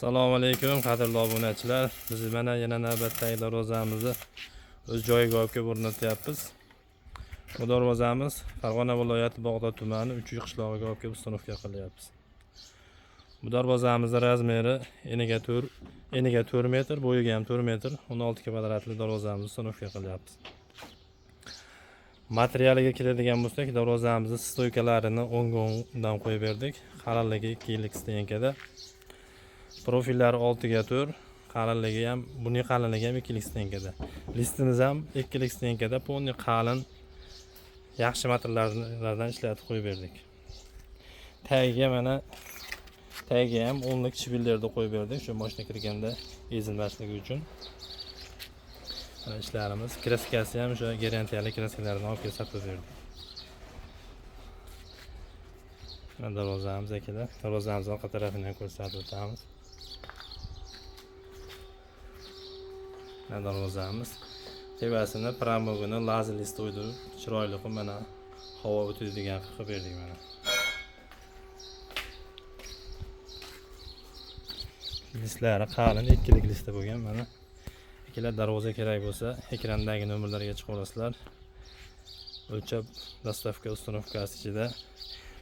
Assalomu alaykum, qadrli obunachilar. Biz mana yana navbatdagi darvozamizni o'z joyiga olib kelib o'rnatyapmiz. Bu darvozamiz Farg'ona viloyati Bog'dod tumani 3 qishlog'iga olib kelib установка qilyapmiz. Bu darvozamizni razmeri eniga 4, eniga 4 metr, bo'yiga ham 4 metr, 16 kvadratli darvozamizni установка qilyapmiz. Materialiga keladigan bo'lsak, darvozamizni стойка larini 10 ga 10 dan qo'yib berdik. Qalinligi 2 yillik стенка da. Profillari 6 ga 4, qalinligi ham, buning qalinligi ham 2 lik стенка da. Listimiz ham 2 lik стенка da, полный qalin, yaxshi materiallardan ishlatib qo'yib berdik. Tagiga, mana, tagiga ham 10lik shpillerni qo'yib berdik, shu mashina kirganda ezilmasligi uchun. Mana ishlarimiz, краска si ham o'sha garantiyali краска lardan olib kelib sapib berdik. Mana darvozamiz, akalar. Darvozamizni orqa tarafini ham ko'rsatib o'tamiz. Mana darvozamiz. Tepasini промывini lazer list qo'ydirib, chiroyli qilib, mana, havo o'tadigan qilib berdik mana. Listlari qalin, ikkilik listda bo'lgan mana. Akalar, darvoza kerak bo'lsa, ekrandagi nomerlarga chiqaverasizlar. O'lchab, доставка, установка si ichida.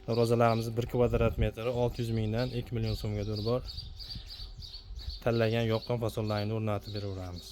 Darvozalarimiz 1 kvadrat metri 600 mingdan 2 million so'mgacha bor. Tanlagan yoqqan fasonlarini o'rnatib beraveramiz.